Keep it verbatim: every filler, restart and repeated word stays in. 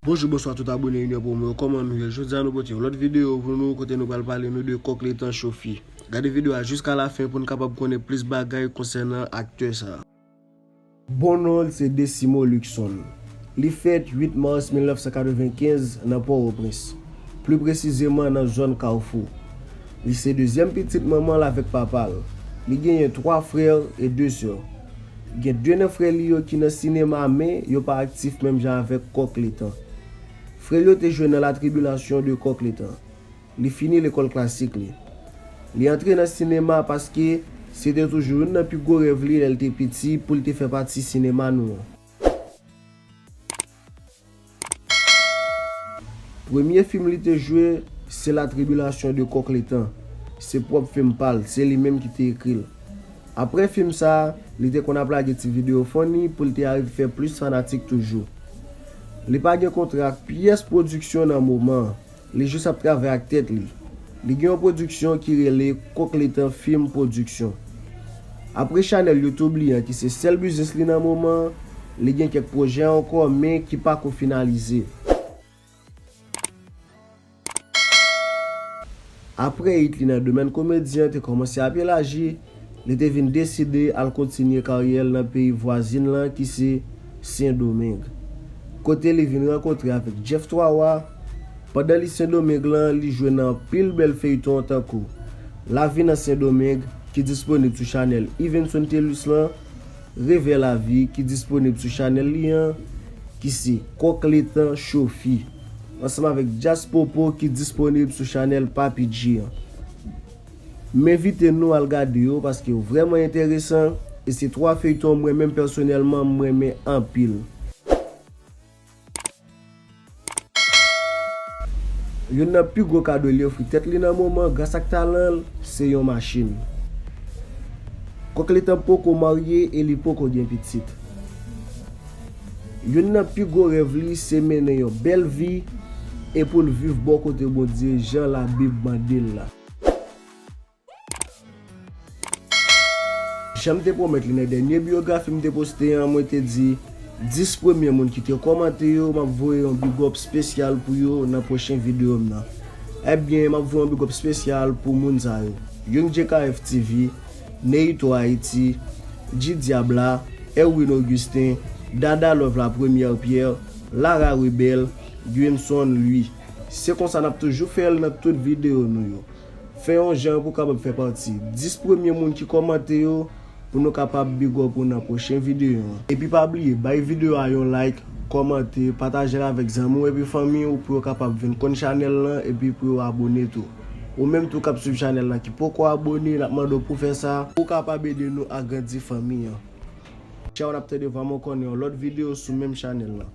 Bonjou, bonswa tout abone Union Promo yo, kòman nou ye? Jodi a nou pote yon lòt videyo pou nou kote nou pral pale nou de Kòk Letan Chofi. Gade videyo a jiska lafen pou n kapab konnen plis bagay konsènan aktè sa a. Bon non l se Desimo Luckson. Li fèt uit mas mil nèf san katrevenkenz nan Pòtoprens, pli presizeman nan zòn Kafou. Li se dezyèm pitit manman l avèk papa l. Li genyen twa frè e de sè. Gen de nan frè li yo ki nan sinema, men yo pa aktif menm jan avèk Kòk Letan. Frè l yo te jwe nan La Tribulation de Coq Letan. Li fini lekòl klasik li. Li antre nan sinema paske se te toujou youn nan pi gwo rèv li lè l te piti pou l te fè pati sinema nou an. Premye fim li te jwe, se La Tribulation de Coq Letan. Se pwòp fim pa l, se li menm ki te ekri l. Apre fim sa a, li te konn ap lage ti videyo funny pou l te arive fè plis fanatik toujou. Li pa gen kontra ak pyès pwodiksyon nan moman an. Li jis ap travay ak tèt li. Li gen yon pwodiksyon ki rele Kòk Letan Film Production. Apre chanèl YouTube li an ki se sèl biznis li nan moman an, li gen kèk pwojè ankò men ki pako finalize. Apre it li nan domèn komedi an te kòmanse ap elaji, li te vin deside al kontinye karyè l nan peyi vwazin lan ki se Sendomeng, kote li vin rankontre avèk Jeff Twa Wa. Pandan li Sendomeng lan, li jwe nan anpil bèl feyton tankou Lavi nan Sendomeng ki disponib sou chanèl Ivenson Telus lan, Revè Lavi ki disponib sou chanèl li an, ki se Kòk Letan Chofi, ansanm avèk Djaz Popo ki disponib sou chanèl Papi G an. M envite nou al gade yo paske yo vrèman enteresan e se twa feyton mwen menm pèsonèlman m renmen anpil. Youn nan pi gwo kado li ofri tèt li nan moman gras ak talan l, se yon machin. Kòk Letan poko marye e li poko gen pitit. Youn nan pi gwo rèv li se mennen yon bèl vi e pou l viv bò kote Bondye jan Labib mande l la. Jan m te pwomèt li nan dènye biyografi m te poste an, mwen te di dis premye moun ki te kòmante yo, m ap voye yon big up espesyal pou yo nan pwochen videyo m nan. Ebyen, m ap voye yon big up espesyal pou moun sa yo: Young J K F T V, Neito Haiti, G Diabla, Erwin Augustin, Dada Love La Première Pierre, Lara Rebelle, Gwenson Louis. Se konsa n ap toujou fè l nan tout videyo nou yo. Fè yon jan pou w kapab fè pati dis premye moun ki kòmante yo, pou nou kapab big up ou nan pwochen videyo an. Epi pa bliye, bay videyo a yon like, kòmante, pataje l avèk zanmi w epi fanmi w pou yo kapab vin konn chanèl lan epi pou yo abone tou. Ou menm tou k ap swiv chanèl lan ki poko abone, n ap mande w pou w fè sa, pou w kapab ede nou agrandi fanmi an. Tchaw, n ap tande vwa m ankò nan yon lòt videyo sou menm chanèl lan.